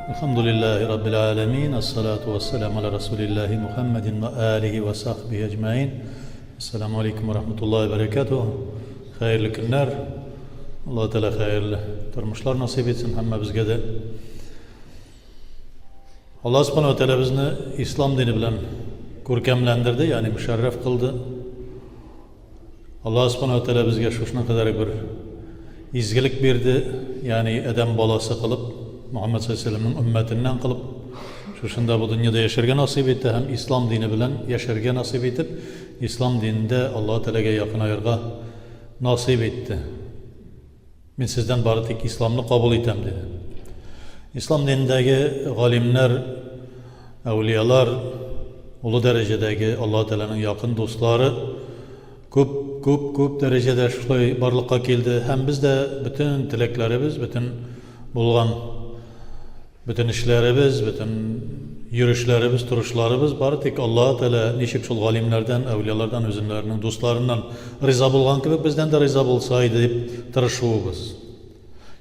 Әлхәмдүлилләһи раббил галәмин, әссалату вәссәламу аля расулилләһи Мухәммәдин вә алиһи вә сахбиһи әҗмәин. Әссәламу алейкум вә рахматуллаһи вә бәрәкәтүһ. Хәерле көннәр. Аллаһ Тәгалә хәерле тормышлар насыйп итсен һәммәбезгә дә. Аллаһ Субхану ва Тәгалә безне ислам дине белән күркәмләндерде, ягъни мөшәррәф кылды. Аллаһ Субхану ва Тәгалә безгә шушының кадәр бер изгелек бирде, ягъни адәм баласы кылып, Мөхәммәд саллаллаһу алейһи ва сәлләмнең өммәтеннән кылып, шушында бу дөньяда яшәргә насыйп итте һәм ислам дине белән яшәргә насыйп итеп, ислам динендә Аллаһ Тәгаләгә якынаерга насыйп итте. Мин сездән бары тик исламны кабул итәм, диде. Ислам динендәге галимнәр, әүлиялар, олы дәрәҗәдәге Аллаһ Тәгаләнең якын дуслары күп, күп, күп дәрәҗәдә шулай барлыкка килде һәм без дә бөтен теләкләребез, бөтен булган Бөтен эшләребез, бөтен йөрешләребез, торышларыбыз бары тик Аллаһы Тәгалә ничек шул галимнәрдән, әүлиялардан, үзеннәренең дусларыннан риза булган кебек, бездән дә риза булса иде дип тырышуыбыз.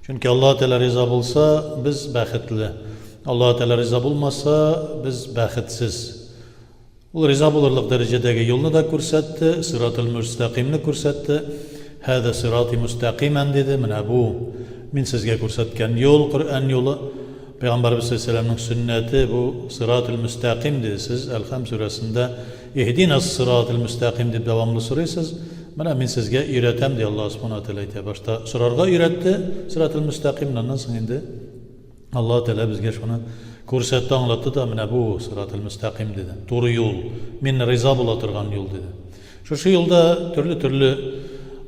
Чөнки Аллаһы Тәгалә риза булса, без бәхетле. Аллаһы Тәгалә риза булмаса, без бәхетсез. Ул риза булырлык дәрәҗәдәге юлны да күрсәтте, сыйрател-мөстәкыймне күрсәтте. Һәзә сырати мөстәкыймән, диде, менә бу, мин сезгә күрсәткән юл, Коръән юлы, Пәйгамбәребез салләллаһу галәйһи ва сәлләмнең сөннәте, бу сыйрател-мөстәкыйм, диде. Сез Әлхәм сүрәсендә Иһдинәс-сырател-мөстәкыйм дип дәвамлы сорыйсыз, менә мин сезгә өйрәтәм, ди Аллаһ Субхана ва Тәгалә әйтә. Башта сорарга өйрәтте сыйрател-мөстәкыймне, аннан соң инде Аллаһ Тәгалә безгә шуны күрсәтте, аңлатты да, менә бу сирател-мөстәкыйм диде. Туры юл, мин риза була торган юл диде. Шушы юлда төрле-төрле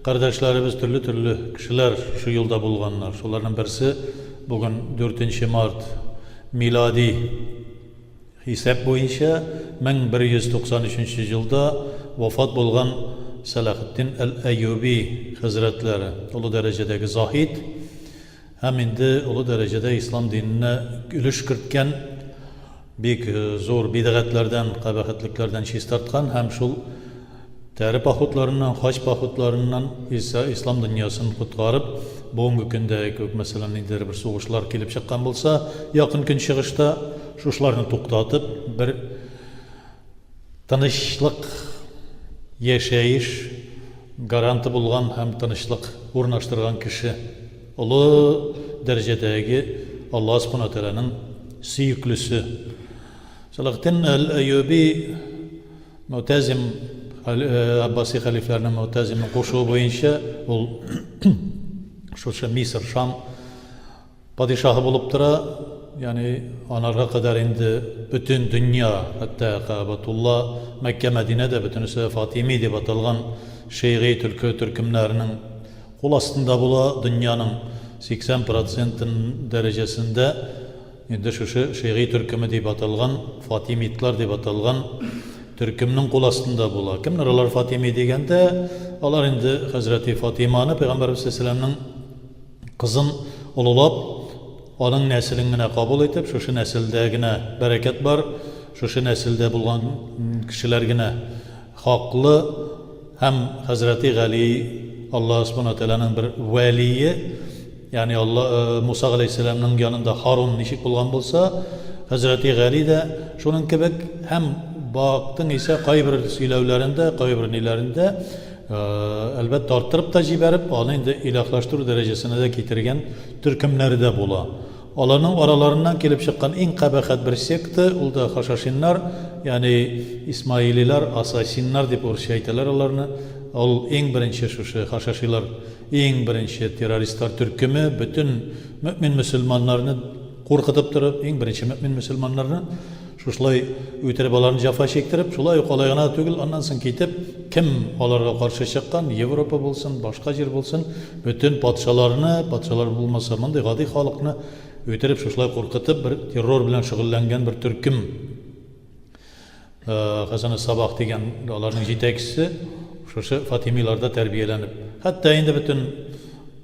кардәшләребез, төрле-төрле кешеләр шушы юлда булганнар. Шуларның берсе бүген 4 март милади хисап буенча 1193 елда вафат булган Сәлахетдин әл-Әюби хәзрәтләре, олы дәрәҗәдәге заһид, Һәм инде олы дәрәҗәдә ислам диненә өлеш керткән, бик зур бидгатьләрдән, кабахәтлекләрдән чистарткан һәм шул тәре походларыннан, хаҗ походларыннан ислам дөньясын коткарып, бүгенге көндә кебек, мәсәлән, ниндидер бер сугышлар килеп чыккан булса, Якын Көнчыгышта, шушыларны туктатып, бер Тынычлык, яшәеш гаранты булган һәм тынычлык урнаштырган кеше, олы дәрәҗәдәге Аллаһ Субхана Тәгаләнең сөеклесе. Сәлахетдин әл-Әюби Мөтәзим Аббаси хәлифләренең Мөтәзимнең кушуы буенча ул шушы Мисыр, Шам Падишаһы булып тора, ягъни анарга кадәр инде бөтен дөнья, хәтта Кәгъбәтулла, Мәккә, Мәдинә дә бөтенесе Фатими дип аталган шигый төлке төркемнәренең кул астында була, дөньяның 80 процентын дәрәҗәсендә инде шушы шигый төркеме дип аталган, фатимидлар дип аталган төркемнең кул астында була. Кемнәр алар фатими дигәндә, алар инде хәзрәти Фатиманы, пәйгамбәребез саллаллаһу алейһи ва сәлләмнең Кызын олылап, аның нәселен генә кабул итеп, шушы нәселдә генә бәрәкәт бар, шушы нәселдә булган кешеләр генә хаклы һәм хәзрәти Гали Аллаһ Субхана ва Тәгаләнең бер вәлие, ягъни Алла Муса галәйһиссәламнең янында Һарун ничек булган булса, хәзрәти Гали дә шуның кебек һәм бактың исә кайбер сөйләүләрендә, кайбер ниләрендә Әлбәттә, арттырып та җибәреп, аны инде илаһлаштыру дәрәҗәсенә дә китергән төркемнәре дә була. Аларның араларыннан килеп чыккан иң кабахәт бер секта, ул да хашашиннар, ягъни исмаилилар, асасиннар дип урысча әйтәләр аларны. Ул иң беренче шушы хашашилар, иң беренче террористлар төркеме, бөтен мөэмин-мөселманнарны куркытып торып, иң беренче мөэмин-мөселманнарны Шушылай үтереп аларны җәфа чиктереп, шулай ук алай гына да түгел, аннан соң китеп, кем аларга каршы чыккан, Европа булсын, башка җир булсын, бөтен патшаларны, патшалар булмаса, мондый гади халыкны үтереп, шушылай куркытып, бер террор белән шөгыльләнгән бер төркем. Хәсән Сабах дигән аларның җитәкчесе шушы Фатимиларда тәрбияләнеп, хәтта инде бөтен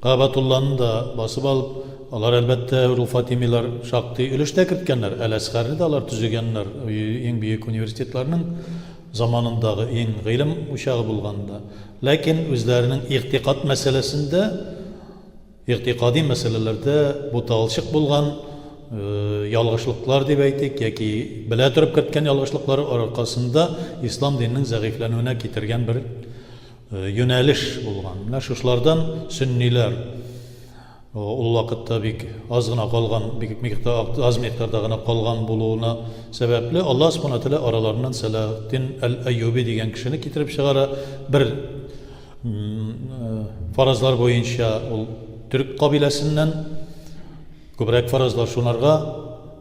Кәгъбәтулланы да басып алып, алар, әлбәттә, ул фатимилар шактый өлеш тә керткәннәр, Әл-Әзһәрне дә алар төзегәннәр, иң бөек университетларның заманындагы иң гыйлем учагы булган да. Ләкин үзләренең игътикад мәсьәләсендә, игътикади мәсьәләләрдә буталчык булган. ялгышлыклар дип әйтик, яки белә торып керткән ялгышлыклары аркасында ислам диненең зәгыйфьләнүенә китергән бер юнәлеш булган. Менә шушылардан сөнниләр ул вакытта бик аз гына калган, бик аз микъдарда гына калган булуына сәбәпле, Аллаһ Субхана Тәгалә араларыннан Сәлахетдин әл-Әюби дигән кешене китереп чыгара. Бер фаразлар буенча ул төрек кабиләсеннән, күбрәк фаразлар шунарга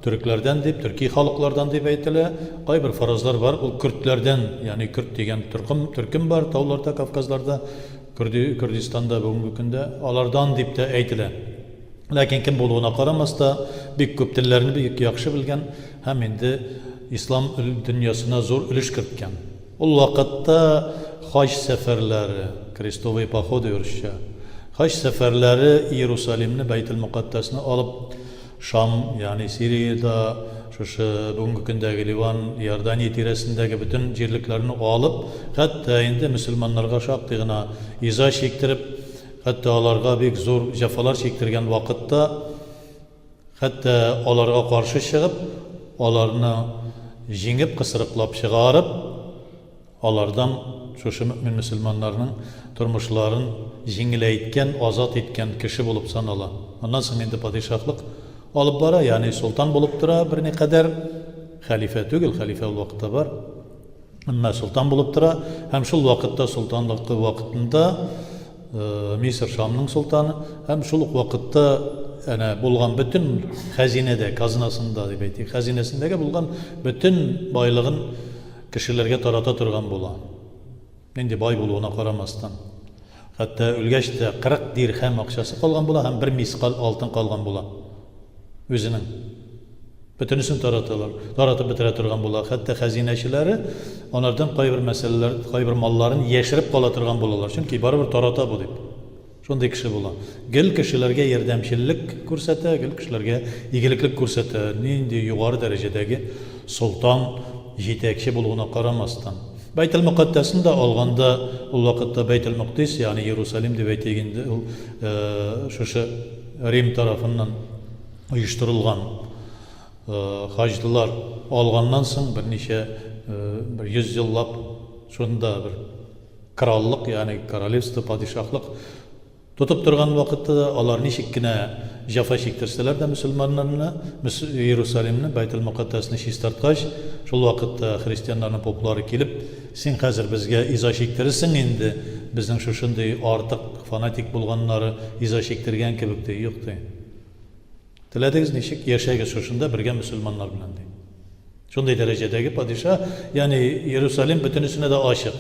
төрекләрдән дип, төрки халыклардан дип әйтелә. Кайбер фаразлар бар, ул көрдләрдән, ягъни көрд дигән төркем, төркем бар тауларда, Кавказларда, Көрди, Көрдистанда бүгенге көндә, алардан дип тә әйтелә. Ләкин кем булуына карамаста, бик күп телләрне бик яхшы белгән һәм инде ислам дөньясына зур өлеш керткән. Ул вакытта хаҗ сәфәрләре, крестовые походы урысча, хаҗ сәфәрләре Иерусалимны, Бәйтел-Мөкатдәсне алып, Шам, ягъни Сириядә, шушы бүгенге көндәге Ливан, Иордания тирәсендәге бөтен җирлекләрне алып, хәтта инде мөселманнарга шактый гына иза чиктереп, хәтта аларга бик зур җәфалар чиктергән вакытта, Хәтта аларга каршы чыгып, аларны җиңеп, кысрыклап чыгарып, алардан шушы мөэмин-мөселманнарның тормышларын җиңеләйткән, азат иткән кеше булып санала. Аннан соң инде падишаһлык алып бара, ягъни солтан булып тора берникадәр, хәлифә түгел, хәлифә ул вакытта бар. Әмма солтан булып тора һәм шул вакытта солтанлык вакытында Мисыр Шамның солтаны һәм шул ук вакытта әнә булган бөтен хәзинәдә, казнасында дип әйтик, хәзинәсендәге булган бөтен байлыгын кешеләргә тарата торган була. Нинди бай булуына карамастан. Хәтта үлгәч тә 40 дирхәм акчасы калган була һәм бер мискал алтын калган була үзенең. Бөтенесен тараталар, таратып бетерә торган була. Хәтта хәзинәчеләре анардан кайбер мәсьәләләр, кайбер малларын яшереп кала торган булалар. Чөнки барыбер тарата бу дип. Шундый кеше була. Гел кешеләргә ярдәмчеллек күрсәтә, гел кешеләргә игелеклек күрсәтә. Нинди югары дәрәҗәдәге солтан, җитәкче булуына карамастан. Бәйтел-Мөкатдәсне дә алганда, ул вакытта Бәйтел-Мөкдис, ягъни Иерусалим дип әйтик инде, ул шушы Рим тарафыннан оештырылган хаҗлылар алганнан соң берничә бер 100 еллап шунда бер кораллык, ягъни королевство, падишаһлык тотып торган вакытта да алар ничек кенә җәфа чиктерсәләр дә мөселманнарны, Иерусалимны, Бәйтел-Мөкатдәсне чистарткач, шул вакытта христианнарның поплары килеп, син хәзер безгә иза чиктерерсең инде, безнең шушындый артык фанатик булганнары иза чиктергән кебек, ди. Юк, ди. Теләдегез ничек, яшәгез шушында бергә мөселманнар белән, ди. Шундый дәрәҗәдәге падиша, ягъни Иерусалим бөтенесенә дә ачык.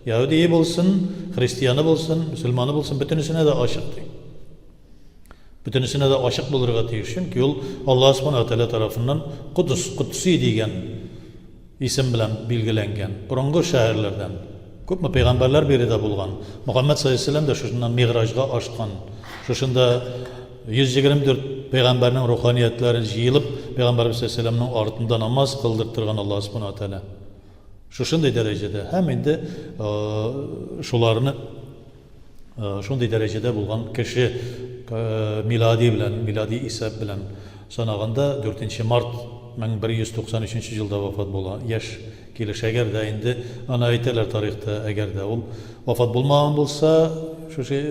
Яһүдие булсын, христианы булсын, мөселманы булсын, бөтенесенә дә ачык, ди. Бөтенесенә дә ачык булырга тиеш, чөнки ул Аллаһ Субхану ва Тәгалә тарафыннан Кудус, Кудси дигән исем белән билгеләнгән. Борынгы шәһәрләрдән. Күпме пәйгамбәрләр биредә булган. Мөхәммәд саллаллаһу алейһи ва сәлләм дә шушыннан Мигъраҗга ашкан. Шушында 124 пәйгамбәрнең руханиятләре җыелып, пәйгамбәребез саллаллаһу алейһи ва сәлләмнең артында намаз кылдырттырган Аллаһ субхана ва тәгалә. Шушындый дәрәҗәдә һәм инде шуларны шундый дәрәҗәдә булган кеше милади белән, милади исәп белән санаганда 4 март 1193 елда вафат була. Яшь килеш. Әгәр дә инде аны әйтәләр тарихта, әгәр дә ул вафат булмаган булса, шушы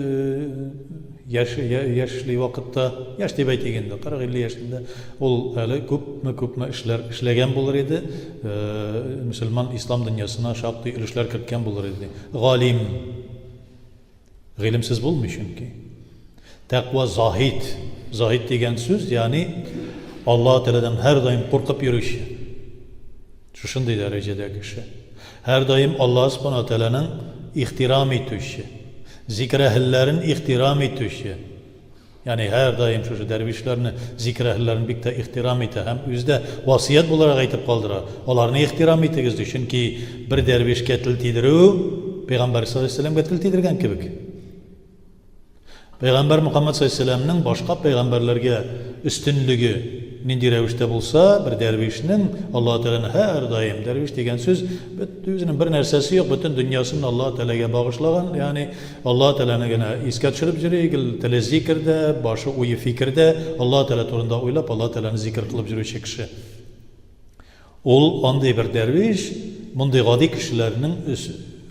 яшь яшьли вакытта, яшь дип әйтик инде, 40-50 яшендә ул әле күпме-күпме эшләр эшләгән булыр иде, мөселман ислам дөньясына шактый өлешләр керткән булыр иде. Галим. Гыйлемсез булмый чөнки. Тәкъва заһид. Заһид дигән сүз, ягъни Аллаһ Тәгаләдән һәрдаим куркып йөрүче. Шушындый дәрәҗәдә кеше. Һәрдаим Аллаһ Субхана Тәгаләнең ихтирам итүче, зикр әһелләрен ихтирам итүче. Ягъни һәрдаим шушы дәрвишләрне, зикер әһелләрен бик тә ихтирам итә һәм үзе дә васыять буларак әйтеп калдыра, аларны ихтирам итегез, ди, чөнки бер дәрвишкә тел тидерү, пәйгамбәр саллаллаһу алейһи ва сәлләмгә тел тидергән кебек. Пәйгамбәр Мөхәммәд саллаллаһу алейһи ва сәлләмнең башка пәйгамбәрләргә өстенлеге нинди рәвештә булса, бер дәрвишнең Аллаһ Тәгаләне һәрдаим, дәрвиш дигән сүз, үзенең бер нәрсәсе юк, бөтен дөньясын Аллаһ Тәгаләгә багышлаган, ягъни Аллаһ Тәгаләне генә искә төшереп йөри, гел теле зикердә, башы уе фикердә, Аллаһ Тәгалә турында уйлап, Аллаһ Тәгаләне зикер кылып йөрүче кеше. Ул андый бер дәрвиш, мондый гади кешеләрнең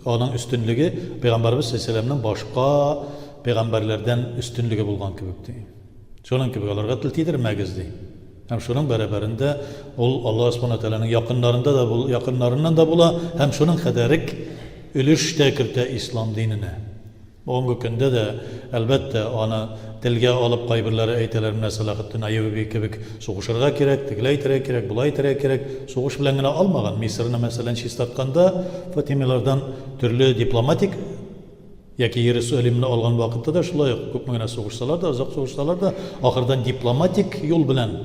аның өстенлеге пәйгамбәребез саллаллаһу башка пәйгамбәрләрдән өстенлеге булган кебек ди. Шуның кебек аларга тел тидермәгез ди. Һәм шуның бәрабәрендә ул Аллаһ субхана тәгаләнең якыннарында да бул, якыннарыннан да була һәм шуның кадәрек өлеш тә кертә ислам диненә. Бүгенге көндә дә, әлбәттә, аны телгә алып кайберләре әйтәләр, менә Сәлахетдин Аюби кебек сугышырга кирәк, тегеләй итәргә кирәк, болай итәргә кирәк. Сугыш белән генә алмаган. Мисырны, мәсәлән, чистартканда Фатимилардан төрле дипломатик яки Иерусалимны алган вакытта да шулай ук күпме генә сугышсалар да, озак сугышсалар да, ахырдан дипломатик юл белән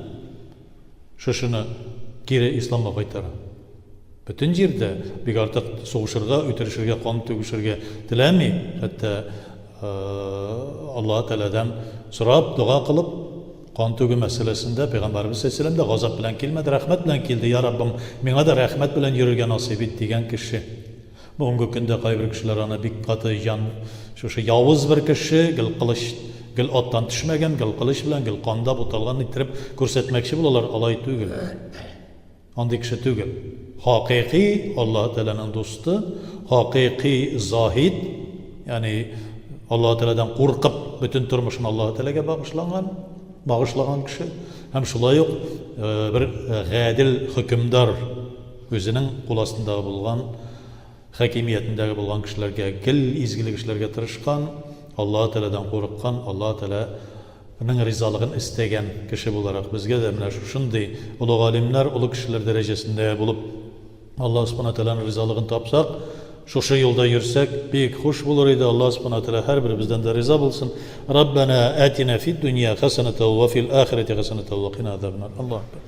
шушыны кире исламга кайтара. Бөтен җирдә бик артык сугышырга, үтерешергә, кан түгешергә теләми, хәтта Аллаһы Тәгаләдән сорап, дога кылып, кан түгү мәсьәләсендә Пәйгамбәребез саллаллаһу алейһи дә газап белән килмәде, рәхмәт белән килде, Я Раббым, миңа да рәхмәт белән йөрергә насыйп ит, дигән кеше. Бүгенге көндә кайбер кешеләр аны бик каты җан, шушы явыз бер кеше, гел кылыч, гел аттан төшмәгән, гел кылыч белән, гел канда буталган иттереп күрсәтмәкче булалар, алай түгел. Андый кеше түгел. Хакыйкый Аллаһы Тәгаләнең дусты, хакыйкый заһид, ягъни Аллаһы Тәгаләдән куркып, бөтен тормышын Аллаһы Тәгаләгә багышланган, багышлаган кеше һәм шулай ук бер гадел хөкемдар, үзенең кул астындагы булган, хакимиятендәге булган кешеләргә гел изгелек эшләргә тырышкан, Аллаһы Тәгаләдән курыккан, Аллаһы Тәгалә ның ризалыгын эстәгән кеше буларак, безгә дә менә шушындый олы галимнәр, олы кешеләр дәрәҗәсендә булып, Аллаһ Субхана Тәгаләнең ризалыгын тапсак, шушы юлда йөрсәк, бик хуш булыр иде. Аллаһ Субхана Тәгалә һәрберебездән дә риза булсын. Раббана атина фид дөнья хәсәнәтә ва фил ахирәти хәсәнәтә ва кина азабаннар. Аллаһу акбар.